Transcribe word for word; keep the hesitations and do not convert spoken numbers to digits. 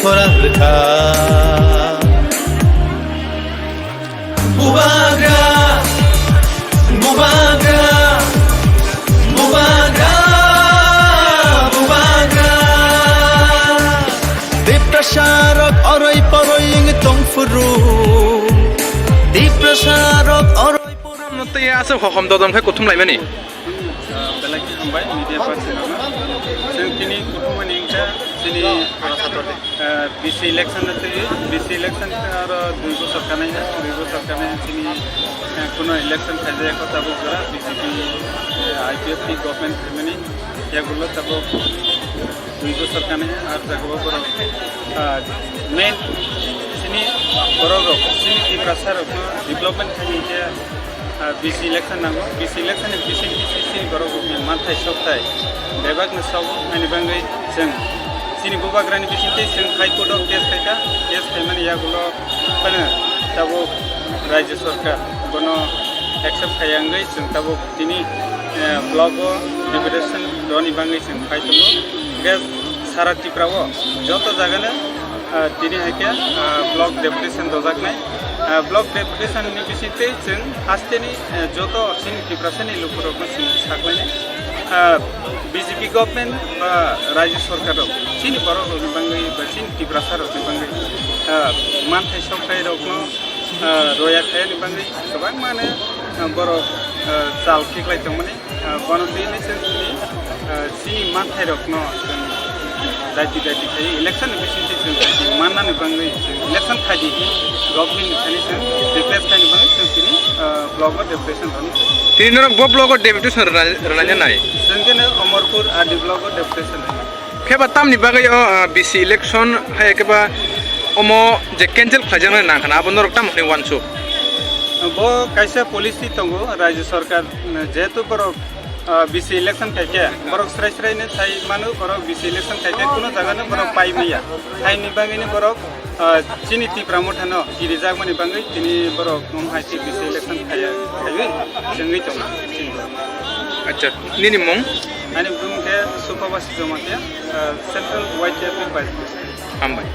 Khorang rwkha. Bubagra, bubagra, bubagra, bubagra. Tiprasa rok oroi poroi wng tong phuru. Tiprasa rok oroi poroi. Tei aswk hohom dodom khe kuthum laimani. Ah, belai khe hambai media person rokno. Chwng tini kuthumani wngkha chini, ah, B C election no twi, B C election aro dui bosor kanai, dui bosor kanai chini, eh, kuno election khaijak kho tabuk jora B J P, eh, I P F T government khaimani yagulo tabuk dui bosor kanai ar jagao borok, ah, main chini borok rok chini Tiprasa rokno development khaini khe Ah, B C election nango, B C election ni bising bising chini borok rokni manthai sokthai bebak ni sok ani bangwi chwng chini bubagrani bisingtwi chwng High Court o case khaikha, case khaimani yagulo phano tabuk Rajya Sarkar bono accept khaiya wngwi chwng tabuk tini, eh, block o deputation roni bangwi chwng phai tongo. Hwnkhe sara Tripura o joto jagano ah, tini hai khe, ah, block deputation dojaknai. Ah, block deputation ni bisingtwi chwng hasteni, eh, joto chini Tiprasani lukurokno chwng saklainai. Ah, B J P government ba Rajya Sarkar rok chini borok rokni bangwi ba chini Tiprasa rokni bangwi, ah, manthai sokthai rokno, ah, roya khayani bangwi kwbangmano, ah, borok, ah, chal khiklai tongmani. Ah, bono twi ni chwng chini, ah, chini manthai rokno chwng daiti daiti khai election ni bisingtwi chwng daiti mannani bangwi chwng election khaidi hi government ni thani chwng replace khaini bangwi chwng chini, ah, block o deputation rwni. Tini norok bo block o deputation rwna-, rwnaina nai? Chwng khe no Amarpur R D block o deputation rwni. Khe ba tamni bagwi o, ah, B C election hai khe ba omo je cancel khlaijaknai nang khana abo norok tamo hwnwi uansuk? Bo kaisa policy tongo Rajya Sarkar, jehetu borok, ah, B C election khai khe borok srai srai no sai mano borok B C election khai khe kuno jaga no borok pai maya. Haini bagwi no borok, ah, chini Tipra Motha no kirijakmani bagwi tini borok omo hai khe B C election khaiya, khaiwi chwngwi tongo. Acha, nini mung? Ani bumung khe Supabasi Jamatia, ah, Central Y T F ni Vice President. Hambai.